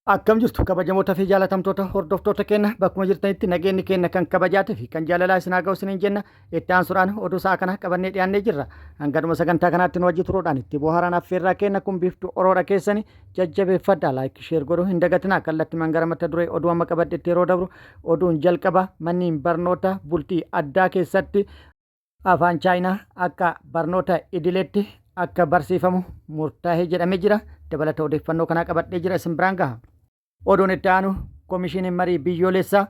Akkam jirtu kabajamoota fi jaalatamtoota hordoftoota keenya bakkuma jirtanitti nageenyi keenya kan kabajaatee fi kan jaalalaa isin haa ga'u isiniin jenna itti aansuudhaan oduu sa'a kana qabannee dhiyaannee jirra. Hangadhuma sagantaa kanaatti nu wajji turuudhaan itti bohaaraan affeerraa keenya kun biiftuu oroodha keessani jajjabeeffadhaa like share godhuu hin dagatinaa kallattimaan gara mata duree oduu amma qabadhetti yeroo dabru oduun jalqaba manneen barnoota bultii addaa keessatti Afaan Chaayinaa akka barnoota idileetti akka barsiifamu murtaa'e jedhamee jira. Dabalata odeeffannoo kanaa qabadhee jira isin biraan gaha. Oduun itti aanu Komishiiniin Marii Biyyoolessaa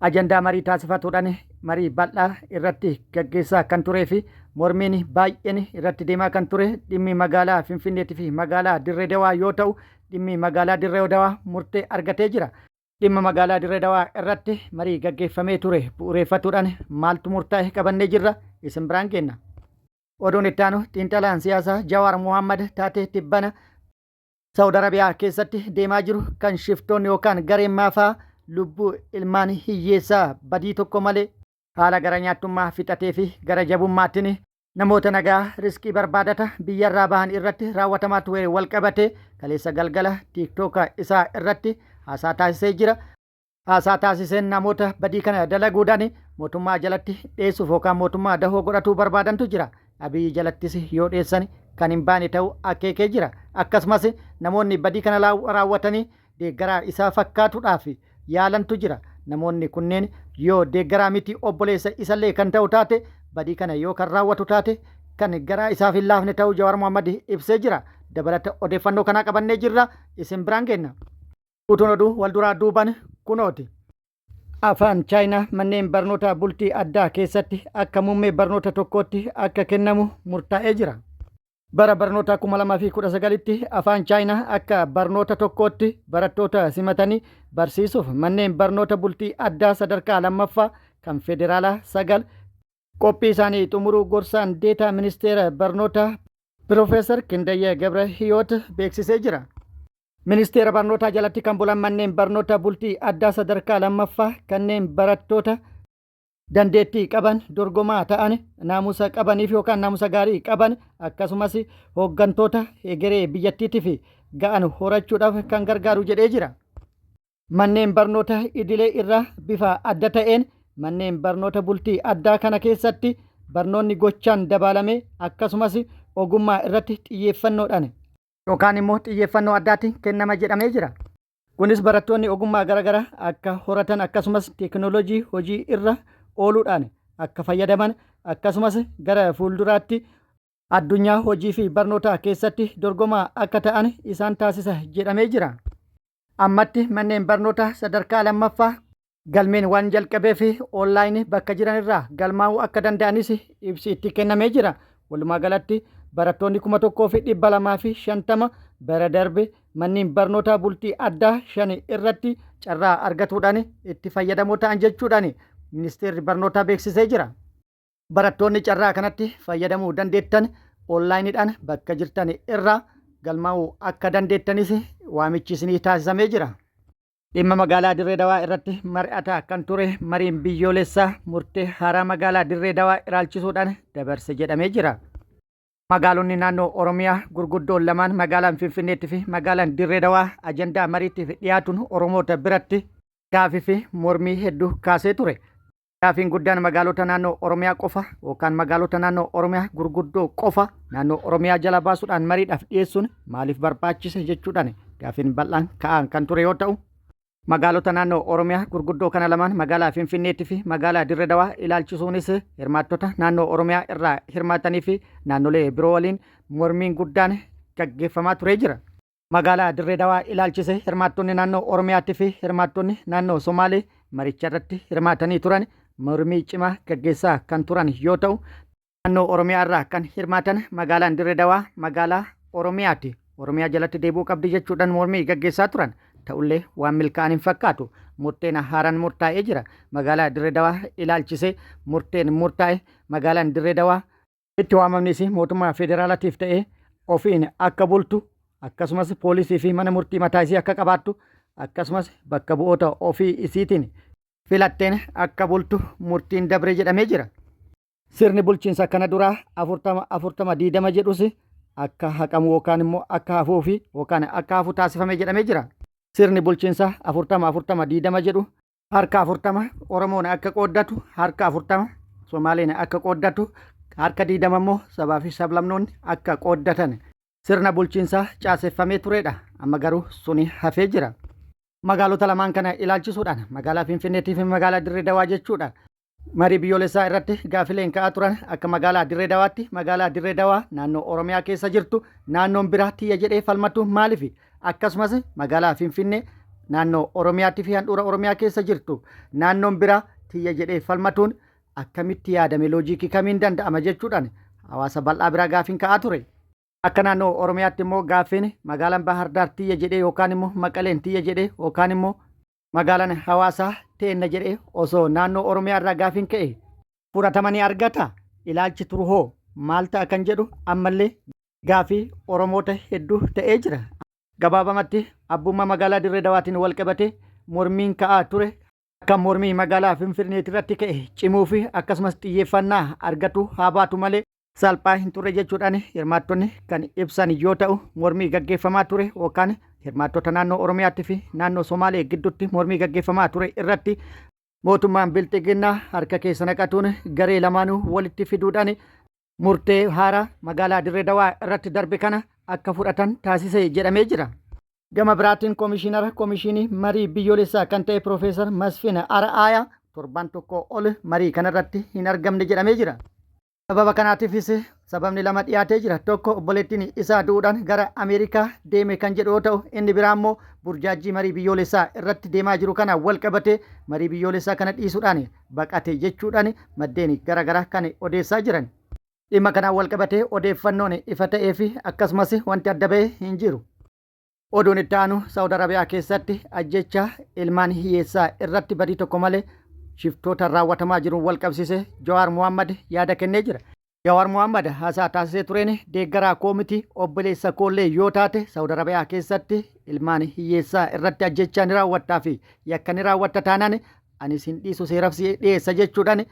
ajandaa marii taasifatuudhaan marii bal'aa irratti gaggeessaa kan turee fi mormiin baay'een irratti deemaa kan ture dhimmi magaalaa Finfinneetii fi magaalaa Dirree Dawaa yoo ta'u dhimmi magaalaa Dirree Dawaa murtee argatee jira. Dhimma magaalaa Dirree Dawaa irratti marii gaggeeffamee ture bu'ureeffatuudhaan maaltu murtaa'e qabannee jirra isin biraan geenna. Oduun itti aanu xiinxalaan siyaasaa Jawaar Mohammad taatee tibbana Saawud Arabiyaa keessatti deemaa jiru kan shiftoonni yookaan gareen maafaa lubbuu ilmaan hiyyeessaa badii tokko malee haala gara nyaattummaa fixatee fi gara jabummaatiin Namoota nagaa riskii barbaadata biyyarraa bahan irratti raawwatamaa ture walqabatee kaleessa galgala tiiktooka isaa irratti haasaa taasisee jira. Haasaa taasiseen namoota badii kana dalaguudhaan mootummaa jalatti dheessuuf yookaan mootummaa dahoo godhatuu barbaadantu jira. Abiyyi jalattis yoo dheessan kan hin baane ta'uu akeekee jira. Akkasumas namoonni badii kana raawwatanii deeggaraa isaa fakkaatuudhaaf yaalantu jira. Namoonni kunneen yoo deeggaraa miti obboleessa isallee kan ta'u taate badii kana yoo kan raawwatu taate kan garaa isaaf hin laafne ta'uu Jawaar Mohammad ibsee jira. Dabalata odeeffannoo kanaa qabannee jirra isin biraan geenna. Guutuun oduu wal duraa duuban kunooti. Afaan Chaayinaa manneen barnoota bultii addaa keessatti akka muummee barnoota tokkootti akka kennamu murtaa'ee jira. Bara barnootaa 2019tti afaan Chaayinaa akka barnoota tokkootti barattoota simatanii barsiisuuf manneen barnoota bultii addaa sadarkaa lammaffaa kan federaalaa 9 qophii isaanii xumuruu gorsaan deetaa ministeera barnootaa Piroofeesar Kindayya Gabra Hiyoot beeksisee jira. Ministeera barnootaa jalatti kan bulan manneen barnoota bultii addaa sadarkaa lammaffaa kanneen barattoota dandeettii qaban, dorgomaa ta'an, naamusa qabaniif yookaan naamusa gaarii qaban akkasumas hooggantoota egeree biyyattiitiif ga'an horachuudhaaf kan gargaaru jedhee jira. Manneen barnoota idilee irraa bifa adda ta'een manneen barnoota bultii addaa kana keessatti barnoonni gochaan dabaalamee akkasumas ogummaa irratti xiyyeeffannoodhaan yookaan immoo xiyyeeffannoo addaatiin kennama jedhamee jira. Kunis barattoonni ogummaa garaagaraa akka horatan akkasumas teekinooloojii hojii irra ooluudhaan akka fayyadaman akkasumas gara fuulduraatti addunyaa hojii fi barnootaa keessatti dorgomaa akka ta'an isaan taasisa jedhamee jira. Ammatti manneen barnootaa sadarkaa lammaffaa galmeen waan jalqabeef online bakka jiran irraa galmaa'uu akka danda'anis ibsi itti kennamee jira. Walumaa galatti barattoonni 1250 bara darbe manneen barnootaa bultii addaa 5 irratti carraa argatuudhaan itti fayyadamoo ta'an jechuudhaan ministeerri barnootaa beeksisee jira. Barattoonni carraa kanatti fayyadamuu dandeettan onlaayiniidhaan bakka jirtan irraa galmaa'uu akka dandeettanis waamichi isinii taasisamee jira. Dhimma magaalaa Dirree Dawaa irratti mari'ataa kan ture mariin biyyoolessaa murtee haaraa magaalaa Dirree Dawaa ilaalchisuudhaan dabarse jedhamee jira. Magaalonni naannoo Oromiyaa gurguddoon lamaan magaalaan Finfinneetti fi magaalaan Dirree Dawaa ajandaa mariitiif dhiyaatuun Oromoota biratti gaafii fi mormii hedduu kaasee ture. Gaafiin guddaan magaalota naannoo Oromiyaa qofa yookaan magaalota naannoo Oromiyaa gurguddoo qofa naannoo Oromiyaa jala baasuudhaan mariidhaaf dhiyeessuun maaliif barbaachise jechuudhaan gaafiin bal'aan ka'aan kan ture yoo ta'u, magaalota naannoo Oromiyaa gurguddoo kana lamaan magaalaa Finfinneetti fi magaalaa Dirre Dawaa ilaalchisuunis hirmaattota naannoo Oromiyaa irraa hirmaatanii fi naannolee biroo waliin mormiin guddaan gaggeeffamaa turee jira. Magaalaa Dirree Dawaa ilaalchisee hirmaattonni naannoo Oromiyaatti fi hirmaattonni naannoo Somaalee maricha irratti hirmaatanii turan mormii cimaa gaggeessaa kan turan yoo ta'u, naannoo Oromiyaa irraa kan hirmaatan magaalaan Dirree Dawaa magaalaa Oromiyaati. Oromiyaa jalatti deebi'uu qabdi jechuudhaan mormii gaggeessaa turan. Ta'ullee waan milkaa'an hin fakkaatu. Murteen haaraan murtaa'ee jira. Magaalaa Dirree Dawaa ilaalchisee murteen murtaa'e magaalaan Dirree Dawaa Itti waamamni isii mootummaa federaalatiif ta'ee ofiin akka bultu akkasumas poolisii fi mana murtii mataa isii akka qabaattu akkasumas bakka bu'oota ofii isiitiin filatteen akka bultu murtiin dabre jedhamee jira. Sirni bulchiinsa kana duraa 40 40 20 jedhus akka haqamu yookaan immoo akka hafuu fi yookaan akka hafu taasifame jedhamee jira. Sirni bulchiinsaa 40 40 20 jedhu harka 40 Oromoon akka qooddatu, harka 40 Somaaleen akka qooddatu, harka 20 immoo sabaa fi sablamnoonni akka qooddatan sirna bulchiinsaa caaseffamee turedha. Amma garuu suni hafee jira. Magaalota lamaan kana ilaalchisuudhaan, magaalaa Finfinneetii fi magaalaa Dirree Dawaa jechuudha, marii biyyoolessaa irratti gaafileen ka'aa turan akka magaalaa Dirree Dawaatti, magaalaa Dirree Dawaa naannoo Oromiyaa keessa jirtu naannoon biraa tiyya jedhee falmatu maalifi? Akkasumas magaalaa Finfinnee naannoo Oromiyaatti fi handhuura Oromiyaa keessa jirtu naannoon biraa tiyya jedhee falmatuun akkamitti yaadame, loojikii kamiin danda'ama jechuudhaan hawaasa bal'aa biraa gaafiin ka'aa ture. Akka naannoo Oromiyaatti immoo gaaffiin magaalaan Bahar Daar tiyya jedhee yookaan immoo Maqaleen tiyya jedhee yookaan immoo magaalaan Hawaasaa teenna jedhee osoo naannoo Oromiyaa irraa gaafiin ka'e fudhatama ni argata? Ilaalchi turu hoo maal ta'a kan jedhu ammallee gaafii Oromoota hedduu ta'ee jira. Gabaabamatti, abbummaa magaalaa Dirree Dawaatiin walqabatee mormiin ka'aa ture akka mormii magaalaa Finfinneetti irratti ka'e cimuu fi akkasumas xiyyeeffannaa argatu haa baatu malee salphaa hin turre jechuudhaan hirmaattonni kan ibsan yoo ta'u, mormii gaggeeffamaa ture yookaan hirmaattota naannoo Oromiyaatti fi naannoo Somaalee gidduutti mormii gaggeeffamaa ture irratti mootummaan Bilxiginnaa harka keessa naqatuun garee lamaanuu walitti fiduudhaan murtee haaraa magaalaa Dirree Dawaa irratti darbe kana akka fudhatan taasise jedhamee jira. Gama biraatiin, Komishinara Komishinii Marii Biyyoolessaa kan ta'e Piroofeesar Masfin Ara'aayaa torban tokko ol marii kanarratti hin argamne jedhamee jira. Sababa kanaatiifis sababni lama dhiyaatee jira. Tokko obboleettiin isaa du'uudhaan gara Ameerikaa deeme kan jedhu yoo ta'u, inni biraa immoo burjaajjii marii biyyoolessaa irratti deemaa jiru kana wal qabatee marii biyyoolessaa kana dhiisuudhaan baqate jechuudhaan maddeen garaagaraa kan odeessaa jiran. Dhimma kanaan wal qabatee odeeffannoon ifa ta'ee fi akkasumas wanti adda ba'e hin jiru. Oduun itti aanu, Saawud Arabiyaa keessatti ajjeechaa ilmaan hiyyeessaa irratti badii tokko malee shiftootaan raawwatamaa jiruun wal qabsiisee Jawaar Mohammad yaada kennee jira. Jawaar Mohammad haasaa taasisee tureen, deeggaraa koo miti, obboleessa koollee yoo taate Saawud Arabiyaa keessatti ilmaan hiyyeessaa irratti ajjeechaa ni raawwattaa fi yakka ni raawwatta taanaan anis hin dhiisu, seeraaf si dhiyeessa jechuudhaan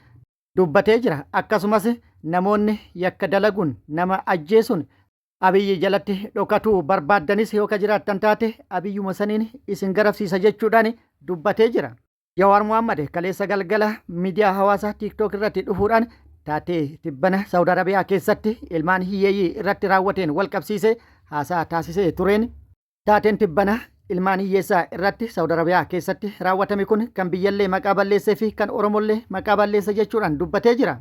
dubbatee jira. Akkasumas namoonni yakka dalaguun, nama ajjeesuun Abiyyi jalatti dhokatuu barbaaddanis yoo ka jiraattan taate Abiyyuma saniin isin garafsiisa jechuudhaan dubbatee jira. Jawaar Mohammad kaleessa galgala miidiyaa hawaasaa TikTok irratti dhufuudhaan taatee tibbana Saawud Arabiyaa keessatti ilmaan hiyyeeyyii irratti raawwateen wal qabsiisee haasaa taasisee tureen, taateen tibbana ilmaan hiyyeessaa irratti Saawud Arabiyaa keessatti raawwatame kun kan biyyallee maqaa balleessee fi kan Oromollee maqaa balleessa jechuudhaan dubbatee jira.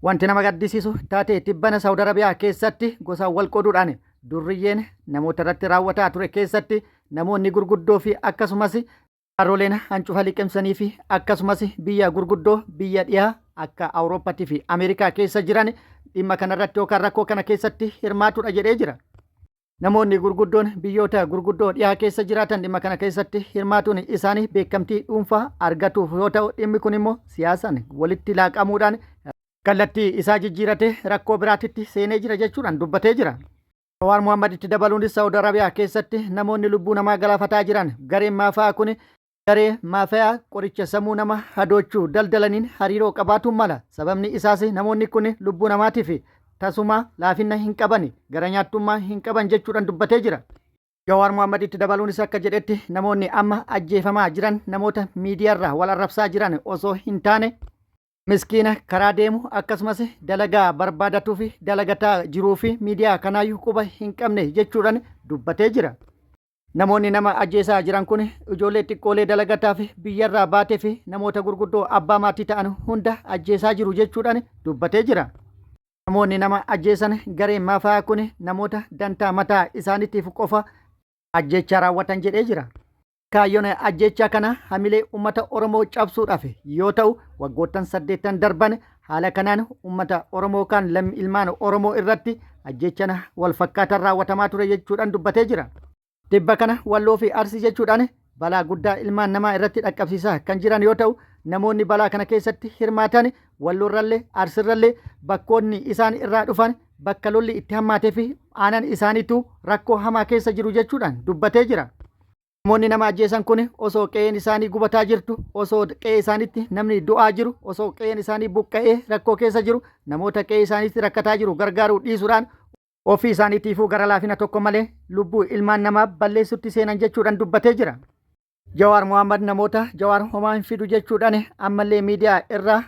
Wanti nama gaddisiisu taatee tibbana Saawud Arabiyaa keessatti gosaan wal qooduudhaan durriyyeen namoota irratti raawwataa ture keessatti namoonni gurguddoo fi akkasumas jaarroleen hancufa liqimsanii fi akkasumas biyya gurguddoo biyya dhiyaa akka Awurooppaatii fi Ameerikaa keessa jiran dhimma kanarratti yookaan rakkoo kana keessatti hirmaatudha jedhee jira. Namoonni gurguddoon biyyoota gurguddoo dhiyaa keessa jiraatan dhimma kana keessatti hirmaatuun isaanii beekamtii dhuunfaa argatuuf yoo ta'u, dhimmi kun immoo siyaasaan walitti laaqamuudhaan kallattii isaa jijjiiratee rakkoo biraatitti seenee jira jechuudhaan dubbatee jira. Jawaar Mohammaditti dabaluunis, Saawud Arabiyaa keessatti namoonni lubbuu namaa galaafataa jiran gareen maafaa kun garee maafiyaa qoricha sammuu nama hadoochuu daldalaniin hariiroo qabaatuun mala. Sababni isaas namoonni kun lubbuu namaatiif tasuma laafinna hin qaban, gara nyaattummaa hin qaban jechuudhaan dubbatee jira. Jawaar Mohammaditti dabaluunis akka jedhetti, namoonni amma ajjeefamaa jiran namoota miidiyaarraa wal arrabsaa jiran osoo hin taane miskiina karaa deemu, akkasumas dalagaa barbaadatuu fi dalagataa jiruu fi miidiyaa kanaayyuu quba hin qabne jechuudhaan dubbatee jira. Namoonni nama ajjeesaa jiran kun ijoollee xiqqoolee dalagataa fi biyyarraa baatee fi namoota gurguddoo abbaa maatii ta'an hunda ajjeesaa jiru jechuudhaan dubbatee jira. Namoonni nama ajjeesan gareen maafaa kun namoota dantaa mataa isaaniitiif qofa ajjeechaa raawwatan jedhee jira. Kaayyoon ajjeechaa kana hamilee uummata Oromoo cabsuudhaaf yoo ta'u, waggoottan 8 darban haala kanaan uummata Oromoo kan ilmaan Oromoo irratti ajjeechaan wal fakkaataan raawwatamaa ture jechuudhaan dubbatee jira. Tibba kana Walloo fi Arsii jechuudhaan balaa guddaa ilmaan namaa irratti dhaqqabsiisaa kan jiran yoo ta'u, namoonni balaa kana keessatti hirmaatan Walloorrallee Arsiirrallee bakkoonni isaan irraa dhufan bakka lolli itti hammaatee fi aanaan isaaniitu rakkoo hamaa keessa jiru jechuudhaan dubbatee jira. Namoonni nama ajjeesan kun osoo qe'een isaanii gubataa jirtu, osoo qe'ee isaaniitti namni du'aa jiru, osoo qe'een isaanii buqqa'ee rakkoo keessa jiru, namoota qe'ee isaaniitti rakkataa jiru gargaaruu dhiisuudhaan Ofii isaaniitiifuu gara laafina tokko malee lubbuu ilmaan namaa balleessutti seenan jechuudhaan dubbatee jira. Jawaar Mohaammed namoota Jawaar homaa hin fidu jechuudhaan ammallee miidiyaa irraa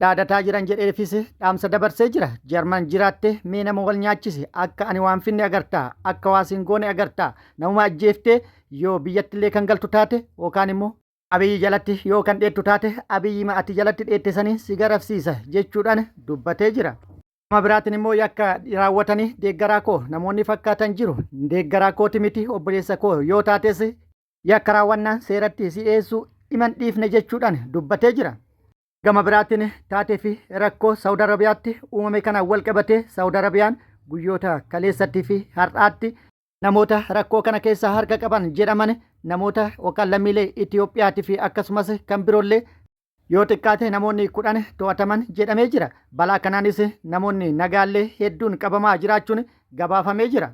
dhaadataa jiran jedheefis dhaamsa dabarsee jira. Jarman jiraatte mee nama wal nyaachisi akka ani waan finne agartaa akka waa siin goone agartaa namuma ajjeeftee yoo biyyattillee kan galtu taate yookaan immoo Abiyyi jalatti yoo kan dheettu taate Abiyyima ati jalatti dheette sanii si garafsiisa jechuudhaan dubbatee jira. Gama biraatiin immoo yakka raawwatanii deeggaraa koo namoonni fakkaatan jiru. Deeggaraa kooti miti obboleessa koo yoo taates yakka raawwannaan seeratti si dhiyeessuu iman dhiifne jechuudhaan dubbatee jira. Gama biraatiin taatee fi rakkoo Saawud Arabiyaatti uumame kanaan wal qabatee Saawud Arabiyaan guyyoota kaleessattii fi har'aatti namoota rakkoo kana keessaa harka qaban jedhaman namoota yookaan lammiilee Itiyoophiyaatii fi akkasumas kan biroollee Yoo xiqqaate namoonni 10 to'ataman jedhamee jira. Balaa kanaanis namoonni nagaallee hedduun qabamaa jiraachuun gabaafamee jira.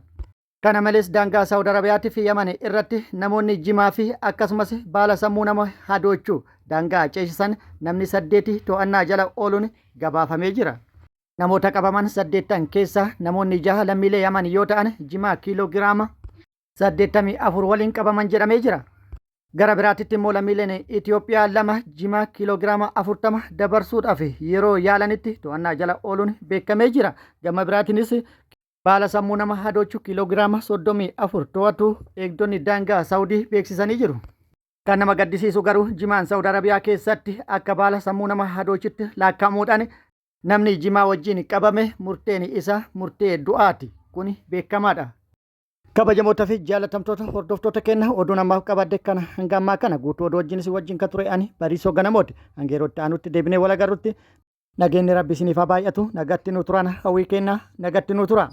Kana malees daangaa Saawud Arabiyaatii fi Yaman irratti namoonni jimaa fi akkasumas baala sammuu nama hadoochu daangaa ceesisan namni saddeeti to'annaa jala ooluun gabaafamee jira. Namoota qabaman saddeettan keessaa namoonni jaha lammiilee Yaman yoo ta'an jimaa kiiloo giraama 84 waliin qabaman jedhamee jira. Gara biraatitti immoo lammiileen Itoophiyaa lama jimaa kiiloogiraama 40 dabarsuudhaaf yeroo yaalanitti to'annaa jala ooluun beekamee jira. Gama biraatiinis baala sammuu nama hadoochu kiiloogiraama 34 to'atu eegdonni daangaa Saawudii beeksisanii jiru. Kan nama gaddisiisu garuu jimaan Saawud Arabiyaa keessatti akka baala sammuu nama hadoochutti lakkaa'amuudhaan namni jimaa wajjin qabame murteen isaa murtee du'aati. Kuni beekamaadha. Kabajamoota fi jaalatamtoota hordoftoota keenya oduun ammaaf qabadde kana hanga ammaa kana guutuu oduu wajjin isin wajjin kan ture ani Bariisoo Ganamooti. Hanga yeroo itti aanutti deebinee wal agarrutti nageenyi Rabbi isiniif haa baay'atu nagatti nu turaan hawwii keenya nagatti nu tura.